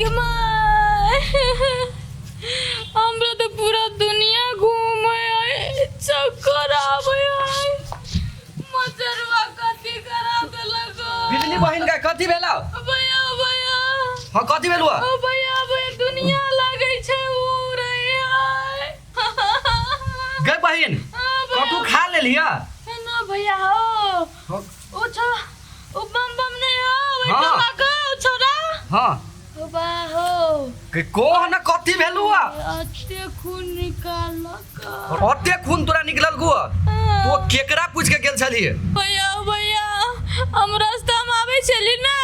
गे माय, हमरा तऽ पूरा दुनिया घूमे है, चक्कर आवे है। मचरवा कथी करा देलक? बिजली बहिन का कथी भेला? भैया, भैया। हाँ, कथी भेलुआ? ओ भैया, भैया, दुनिया लगै छै उड़ै है। गई बहिन, हाँ, भैया। कतू खा लेलिया? ना भैया हो। हाँ। ओ छो ओ बम बम नहीं हो ओइ टोला का ओ छोरा। हाँ। ओ बा हो। के कोह न कथी भेलुआ? अते खून निकालक। अते खून तोरा निकलल गुआ? तो केकरा पूछ के गेल छलिए? भैया, भैया, हम रास्ता में आबै छली ने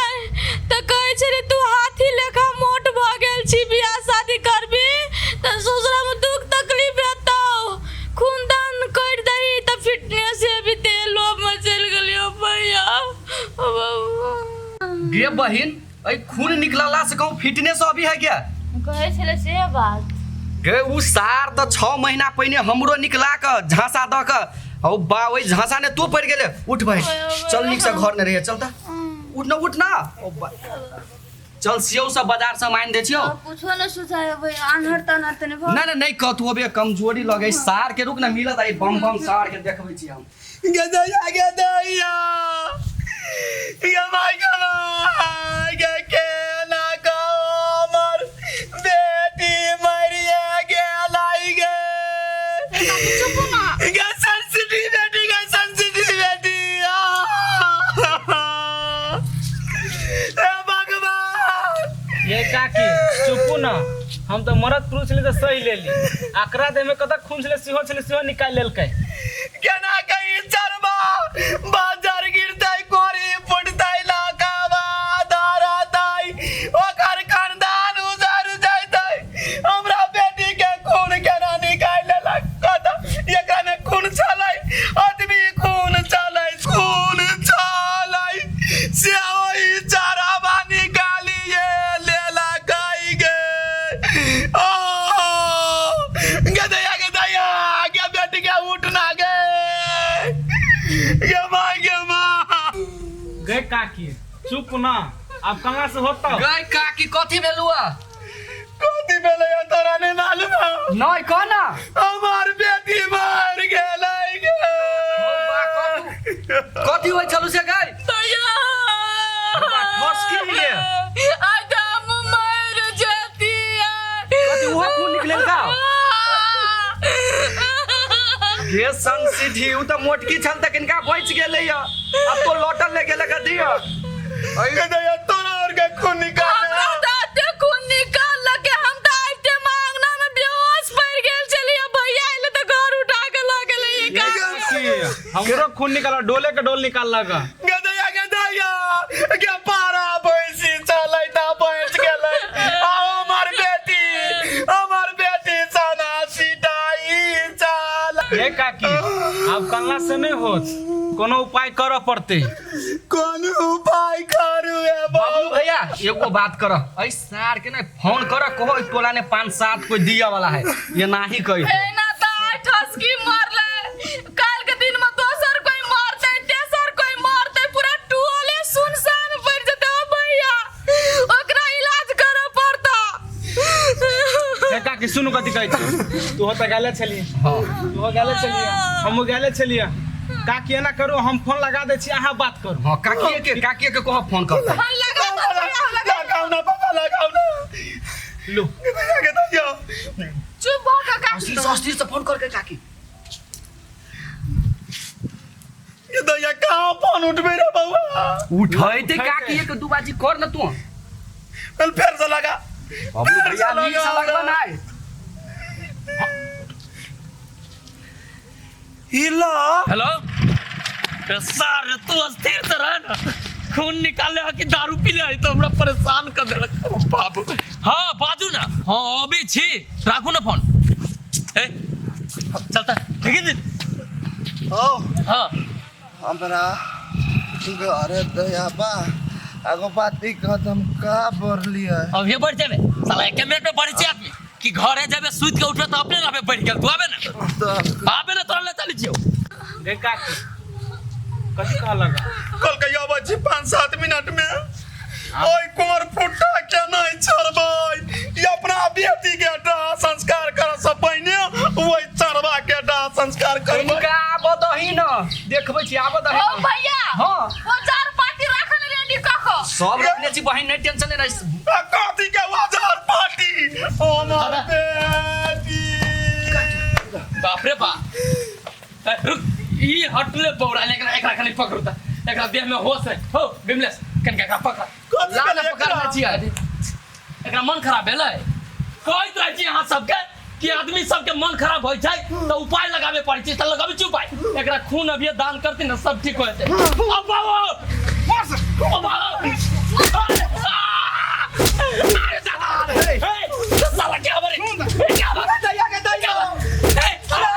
तऽ कहै छली तू हाथी लेखा मोट भऽ गेल छी, बियाह शादी करबी तऽ ससुरा में दुख तकलीफ हेतौ, खून दान करि दही तऽ फिटनेस हेबी, ते लोभ में चलि गेलियौ भैया। ओ बाबू। गे बहिन, ऐ खून निकलला से कहूँ फिटनेस अभी है क्या? कहै छलै से बात। गे उ सार तऽ 6 महीना पहिने हमरो निकला के झांसा दऽ के औ बा, ओहि झांसा ने तू पड़ गेले। उठ बहिन, चल नीक से घर ने रहिए, चल तऽ उठ न, उठ ना। ओ बा, चल सियौ सब बाजार से मान दे छियौ। कुछो न सुझाय भैया, आन्हर तान्हर तने भऽ ना ना, नहीं कहतू अबे कमजोरी लगे सार के। रुक ना, मिलत आई बम बम सार के देखबै छी हम। गदैया, गदैया, गे माय, गे माय, गे केना हमर बेटी मरिए गेलै गे। गे सेंसिटिव बेटी, गे सेंसिटिव बेटी, हे भगवान। ये काकी, चुपू ना। हम तो मरद पुरुष ले तो सही लेली, आकरा देह में कतक खून छले सेहो छले, सेहो निकालि लेलकै। केना कही चरबा बाजार गिरतै, कोरी फुटतै, लाकावा धरतै, ओकर खानदान उजर जैतै। हमरा बेटी के खून केना निकालि लेलक? कतऽ एकरा में खून छलै, आदमी खून छलै, खून छलै से ओहि चरबा निकालिए लेलकै गे। ओ गदैया, गदैया, गे बेटी के उठना गे, गे माँ, गे माँ। गए काकी, चुप ना, अब कहाँ से होता? गई काकी, कथी भेलुआ? कथी भेलै या तोरा नहीं मालूम हौ? नहीं, कह ना। हमार बेटी मर गेलै गे। कथी होइ छलु से गई? भैया। फस की गे? आधा मर जाती है। कथी, ओहो खून निकलल का? गे संग सीधी उ त मोटकी छल त किनका बच गेलै या, अब तो लौटल ले गेलै का दिया। गदैया, तोरा और के खून निकाल। हमरा तऽ एते खून निकाललकै, हम तऽ आबिते मांगना में बेहोश पड़ि गेल छलियै। भैया एलै तऽ घर उठा के लऽ गेलै ई काम। काकी, हमरो खून निकाल, डोले के डोल निकाल लगा। गदैया, गदैया, गे पारा भैंसी चलै त बच गेलै, आ हमर बेटी, हमर बेटी सना सिटाई चल। हे काकी, आब कल्ला से नहीं होत, कोनो उपाय करऽ पड़तै। कोन उपाय करू ए बबलू भैया, एगो बात कर, ऐ सार के ना फोन कर, कहो ई टोला ने 5-7 कोई दिया वाला है, ये नाही कही। एना तऽ आइ ठसकी मरलै, काल्हि के दिन में दोसर कोई मरतै, तेसर कोई मरतै, पूरा टोले सुनसान पड़ि जेतै। ओ भैया, ओकरा इलाज करऽ पड़तौ। हे काकी, सुनू कथी कहै छी। तू तऽ गेले छली? हाँ। तू गेले छलियै, हमहूँ गेले छलियै। काकी, एना करू, हम फोन लगा दै छी, अहाँ बात करू। हाँ, काकिए के कहो फोन कर। फोन लगा दो भैया, लगा। लगाउ ना पापा, लगाउ ना। लू। गदैया, गदैया। चुप भऽ कऽ काकी। अस्थिर से फोन करके काकी। गदैया, कहाँ फोन उठबे रे बउआ? उठैते काकी, एक दू बाजी कर न तू। चल, फेर से लगा। बबलू भैया, नीक से लगबा नहीं। हिला। हेलो सर, तू अस्थिर से रह ना, खून निकाले है कि दारू पी ले है तो हमरा परेशान कर देलक बाबू। हाँ, बाजू ना। हाँ, अभी छी, राखू ना फोन। ए चलता, ठीक है जी। ओ। हाँ। हमरा घरे दयाबा एगो बात ई कहत, हम का बढ़लियै? अब ये बढ़ जाबे साला, एक मिनट में बढ़े छी आदमी कि घरे जाबे, सुत के उठबे तो अपने रहबे बढ़ गेल। तू आबे ना। तऽ आबे ना, तोरा ले चली छियौ। गे काकी, कथी कहलक? कल के अबै छी 5-7 मिनट में, ओइ कोर फुटा के नहीं छोड़बो। छी आबऽ दही। ओ भैया। हाँ। औजार पाती राखल रेडी कऽ कऽ। सब रखने छी बहिन, नहीं टेंशन लेना। कथी के औजार पाती? हमर बेटी। बाप रे बाप, ए, रुक, ई हटले बौरा, एकरा एकरा खाली पकड़ू त एकरा देह में होश है। हो बिमलेश, कनिका एकरा पकड़। कथी ला भेलै ना एकरा? पकड़ने छियै। एकरा मन खराब भेलै। कहैत रहै छी अहाँ सबके कि आदमी सबके मन खराब होइ छै तऽ उपाय लगाबे पड़ै छै, तऽ लगाबै छी उपाय। एकरा खून अभी दान करती ने, सब ठीक हो जेतै। अब बाबू, अब बाबू, अरे दादा, हे, साला क्या बरे? क्या बरे? क्या बरे? हे,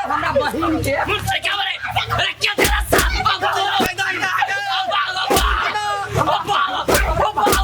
हमरा बहिन के मुझसे क्या बरे? अरे क्या तेरा साथ? अब बाबू, अब बाबू, अब बाबू, अब बाबू,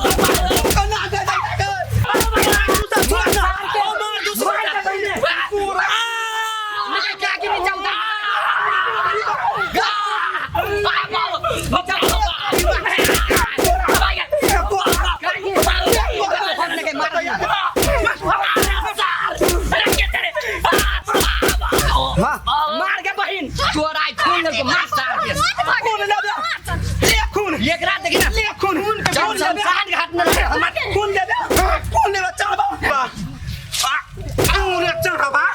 मार के बहिन तोरा आई खून लेलको, मार सार के। खून ले दे, ले खून। एकरा देखी ना। ले खून। चल शमशान घाट में लगे हमर। खून ले दे, खून ले दे, चल बा आ खून ले चढ़बा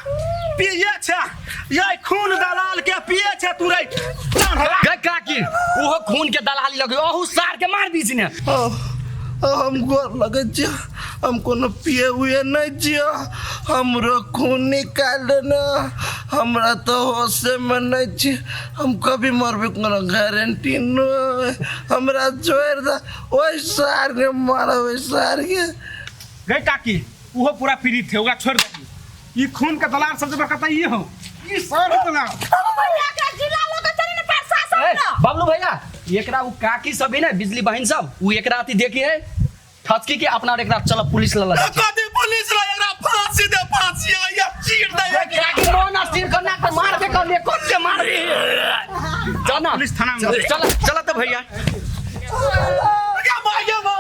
पिए छै ये खून दलाल के पिए छै तू रे चढ़बा। गे काकी, ओहो खून के दलाली लगे, ओहू सार के मार दीजिए ने। हम गोर लगै छियै, हम कोनो पिए उए नहि छियै, हमरो खून निकाल ने। हमरा तऽ होशेमे नहि छी, हम कभी मरबै कोनो गारंटी नहि। हमरा छोड़ि दे, ओहि सारके मारब, ओहि सारके। गई काकी, उहो पूरा पीड़ित है, ओकरा छोड़ दही। ई खून के दलाल सबसे बड़का त ई हो, ई सार दलाल। भैया के जिला लोग चली ने प्रशासन ए, ना। बबलू भैया, एकरा उ काकी सब है ना, बिजली बहन सब, उ एकरा अथी देखी है ठचकी के अपना, और एकरा चल पुलिस लल। कथी पुलिस ला? एकरा फांसी दे, फांसी आ या चीर दे एकरा। काकी मोन अस्थिर करना के मार के कहलिए, कौन के मार रही चल ना पुलिस थाना में। चल चल तो भैया। क्या माय गे माय।